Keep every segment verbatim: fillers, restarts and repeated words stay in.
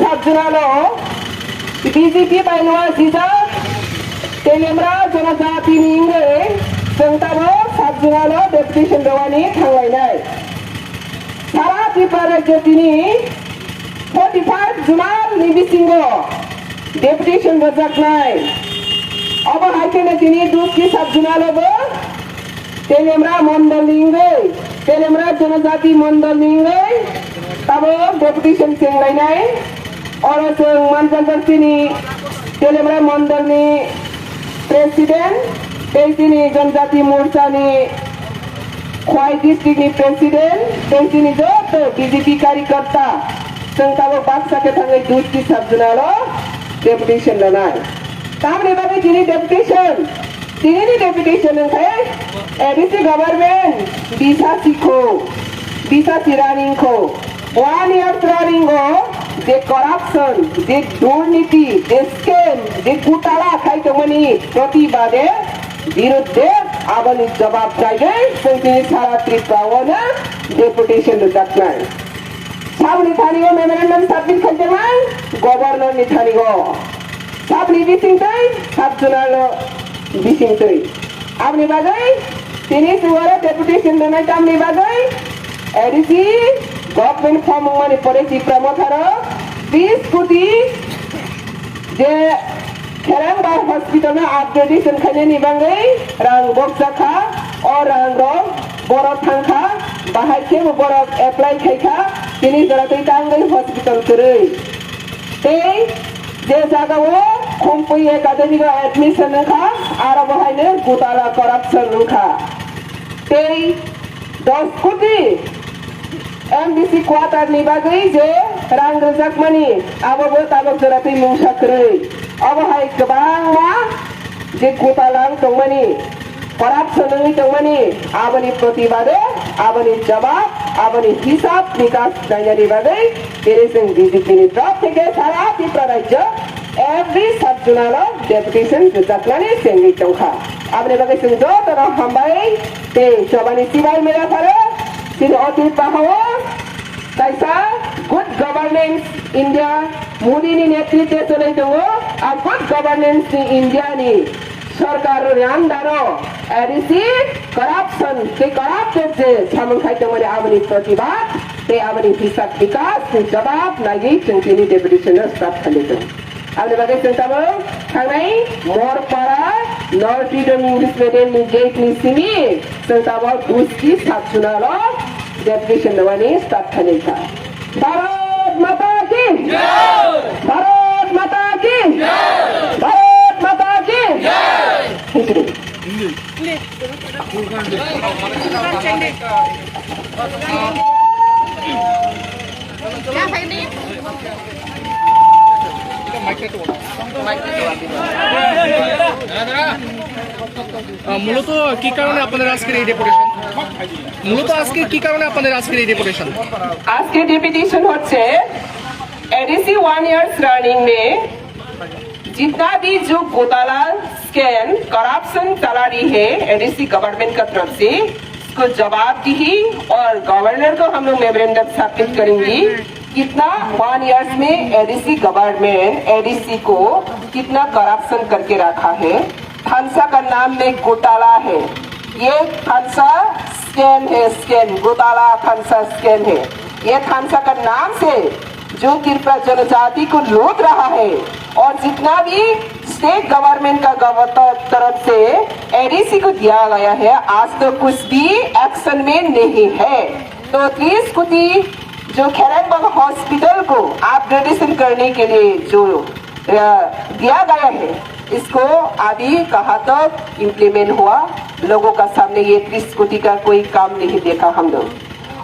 Sabjunalo B J P bai no sijak Telemra Jonojati ni wngwi chwng tabok Sabjunalo deputation rwani thanglainai. Sara Tripura rajyo tini forty five Junal ni bisingo deputation rwjaknai. Obo hai kheno tini Duski Sabjunalo bo Telemra Mondol ni wngwi, Telemra Jonojati Mondol ni wngwi tabok deputation chenglainai. Oro chwng manjakjak chini Telemra Mondol ni President, tei chini Jonojati Morcha ni Khwai District ni President, tei chini joto B J P karyakarta, chwng tabok baksa khe thangwi Duski Sabjunalo deputation rwnai. Tamni bagwi chini deputation, tinini deputation wngkhe A D C government bisa sikho, bisa siraning kho. One year running o je corruption, je durniti, je scam, je gutala khai tongmani protibade, birudde aboni jawab naigwi chwng tini sara Tripura o no deputation rwjaknai. Saboni thani o memorandum submit khaijaknai governor ni thani o. Saboni bisingtwi Sabjunalo bisingtwi. Aboni bagwi tini suwaro deputation rwnai tamni bagwi A D C government form wngmani pore Tipra Motharo bis koti je Kherangba hospital no upgradation khainani bagwi rang bokjakha, o rang rok borok thangkha, bahai khe bo borok apply khaikha, tini jora twi tangwi hospital kwrwi. Tei je jaga o Khumpui Academy o admission wngkha, aro bo haino gutala corruption wngkha. Tei dos koti M D C quarter ni bagwi je rang rwjakmani, abo bo tabok jora twi mungsa kwrwi. Obo hai kwbangma je gutala wng tongmani, corruption wngwi tongmani, aboni protibade, aboni jawab, aboni hisab nikas nainani bagwi tini chwng B J P ni torop theke sara Tripura rajyo every sub zonal o deputation rwjaknani chengwi tongkha. Aboni bagwi chwng jotono hambai tei chobani chibai mera pharo chini oti pahao kaisa good governance India Modi ni netritwe chwlai tongo, a good governance ni India ni Sorkar ni under o A D C corruption tei corrupted je samung khai tongmani aboni protibad tei aboni hisab bikas ni jawab naiwi chwng tini deputation no start khainai tongo. Aboni bagwi chwng tabok thangnai Morpara North Freedom English Medium ni gate ni simi chwng tabok Duski Sabjunalo deputation rwani start khainai kha. Bharat Mata ki Jai! Bharat Mata ki Jai! Bharat Mata ki Jai! Thank you. আহ, মূলত কি কারণে আপনাদের আজকের এই ডেপুটেশন? মূলত আজকে কি কারণে আপনাদের আজকের এই ডেপুটেশন? আজকে ডেপুটেশন হচ্ছে एडीसी वन ईयर्स रनिंग में जितना भी जो घोटाला, स्कैम, करप्शन चला रही है एडीसी गवर्नमेंट का तरफ से, इसको जवाबदेही और गवर्नर को हम लोग मेमोरेंडम सबमिट करेंगे। कितना वन ईयर्स में एडीसी गवर्नमेंट एडीसी को कितना करप्शन करके रखा है, थानसा का नाम में घोटाला है, ये थानसा स्कैम है, स्कैम, घोटाला थानसा स्कैम है। ये थानसा का नाम से जो त्रिपुरा जनजाति को लूट रहा है और जितना भी स्टेट गवर्नमेंट का गव-, तर-, तरफ से एडीसी को दिया गया है, आज तक कुछ भी एक्शन में नहीं है। तो तीस कोटी जो खेरंगबंग हॉस्पिटल को अपग्रेडेशन करने के लिए जो, अ, दिया गया है, इसको अभी कहाँ तक इम्प्लीमेंट हुआ? लोगों का सामने ये तीस कोटी का कोई काम नहीं देखा हम लोग।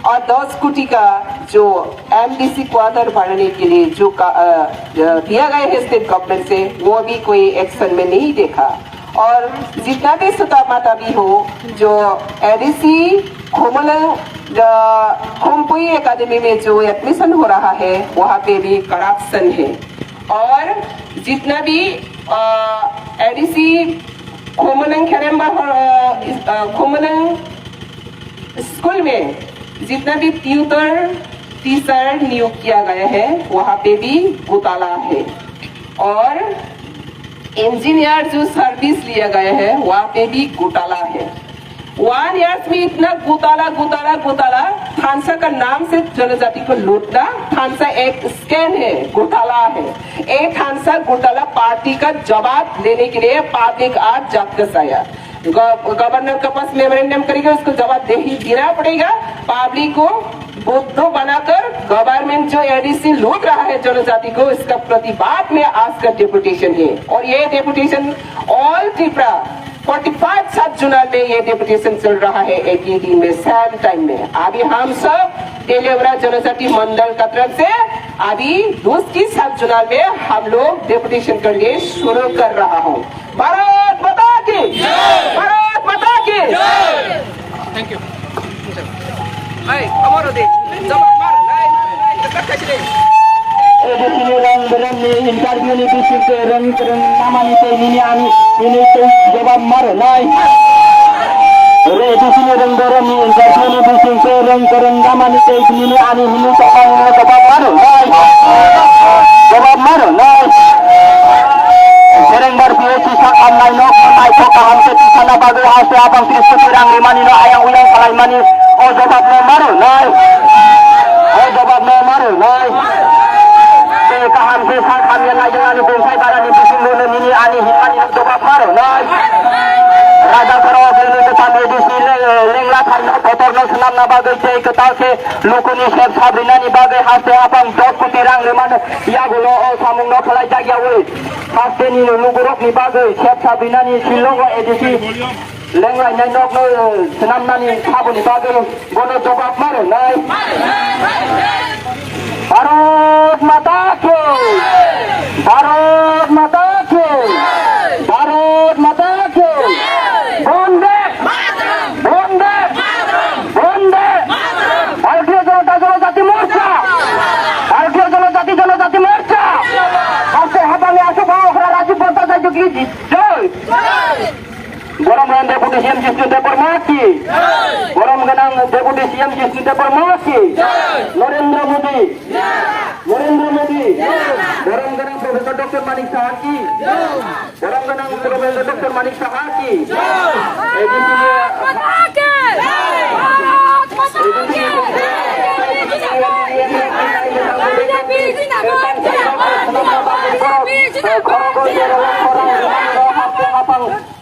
और दस कोटी का जो एमडीसी क्वार्टर बनाने के लिए जो का, अ, अ, दिया गया है स्टेट गवर्नमेंट से, वो भी कोई एक्शन में नहीं देखा। और जितना भी सुता माता भी हो, जो एडीसी खोमलंग, अ, खोमपुई एकेडमी में जो एडमिशन हो रहा है, वहाँ पे भी करप्शन है। और जितना भी, अ, एडीसी खोमलंग खेरेम्बा, अ, इस, अ, खोमलंग स्कूल में जितना भी ट्यूटर, टीचर नियुक्त किया गया है, वहाँ पे भी घोटाला है। और इंजीनियर जो सर्विस लिया गया है, वहाँ पे भी घोटाला है। वन ईयर्स में इतना घोटाला, घोटाला, घोटाला। थानसा का नाम से जनजाति को लूटना, थानसा एक स्कैम है, घोटाला है। ये थानसा घोटाला पार्टी का जवाब लेने के लिए पब्लिक आज जाग कर आया। गव-, गवर्नर के पास मेमोरेंडम करेगा, उसको जवाब दे ही देना पड़ेगा। पब्लिक को बुद्धू बनाकर गवर्नमेंट जो एडीसी लूट रहा है जनजाति को, इसका प्रतिवाद में आज का डेपुटेशन है। और ये deputation all Tripura forty five सब जोनल में ये डेपुटेशन चल रहा है एक ही दिन में, सेम टाइम में। अभी हम सब तेलियागुड़ा जनजाति मंडल का तरफ से अभी दूसरी सब जोनल में हम लोग डेपुटेशन के लिए शुरू कर रहा हूँ। भारत माता की जय। भारत माता की जय। Thank you. Hey, amaro de. Jabar mar, lai, lai, lai, lai, lai. Ede sini rang berang ni interview ni bising ke rang kerang nama ni te nini ani nini te jawab mar, lai. Ede sini rang berang ni interview ni bising ke rang kerang nama ni te nini ani nini te jawab mar, lai. Jawab mar, lai. Serengbar P H C sak hamnai no, hamnai kok kaham khe tisana bagwi haste abang tris koti rang rimani no ayang uyang kalaimani o jawab no maro nai. O jawab no maro nai. Tei kaham khe sak hamya naijak ani bonsai barani bising no nini ani hinmani no jawab maro nai. Raja Saro Belni Kwcham A D C le-, lengla phaino kotor no swnamna bagwi tei kwtal khe lukuni sep sabrinani bagwi haste abang dos koti rang rimani yagulo o samung no khlai jak yawi. Hasteni lugurokni bagwi sep sabrinani silongo A D C lenglainai nokno swnamnani saboni bagwi bono jobab ma rwnai. Bharat Mata ki! Bharat Mata ki! Bharat Mata ki! Bonde! Bonde! Bonde! Bharatiya Janata Janajati Morcha! Bharatiya Janajati Janajati Morcha! Haste habangni aswk okra Rajiv Bhattacharya ki jai! Borom gwnang Deputy C M Jishnu Debbarma ki! Borom gwnang Deputy C M Jishnu Debbarma ki! Narendra Modi! Narendra Modi! Borom gwnang Professor Doctor Manik Saha ki! Borom gwnang Professor Doctor Manik Saha ki. A D C ni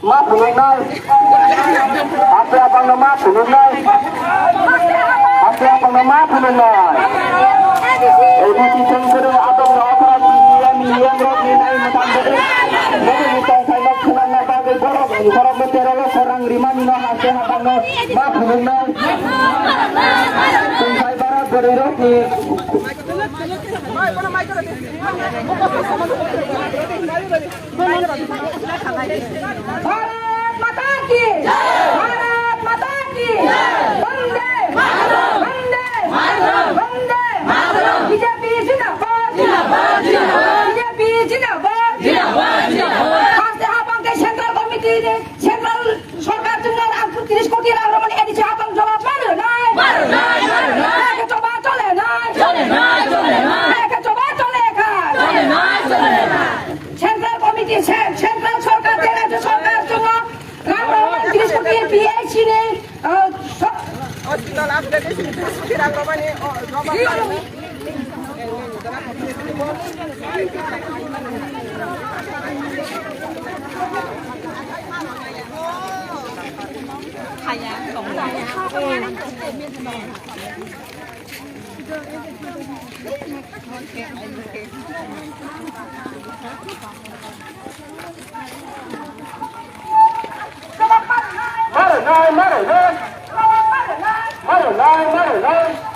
ma phunuknai. Haste abangno ma phunuknai. Haste abangno ma phunuknai. A D C chengkoro abangno okra C M, E M rokni nai mwthang bwdwi. Bwdwi ni tongthai nok khwnangna bagwi borok, borokno tero lok rang rimani no haste habangno ma phunuknai. Tongthai bara bwrwi rokni. Bharat माता की जय। भारत माता की जय। वंदे मातरम। वंदे मातरम। वंदे मातरम। बीजेपी जिंदाबाद। जिंदाबाद, जिंदाबाद। बीजेपी जिंदाबाद। जिंदाबाद, जिंदाबाद। Haste habang khe central committee ni central sorkar chwngno rang tris koti rang rwmani A D C habang jobab ma rwnai. Ma rwnai, ma rwnai. Hai khe choba chole nai. Chole nai, chole nai. Hai khe choba chole kha. Chole nai, chole nai. Central committee, ce-, central sorkar, tei rajyo sorkar chwngno rang rwmani tris koti P H C ni, ah, so- Hospital upgrade tris koti rang rwmani, oh, jobab ma rwnai. Maro nai, maro nai. Maro nai, maro nai.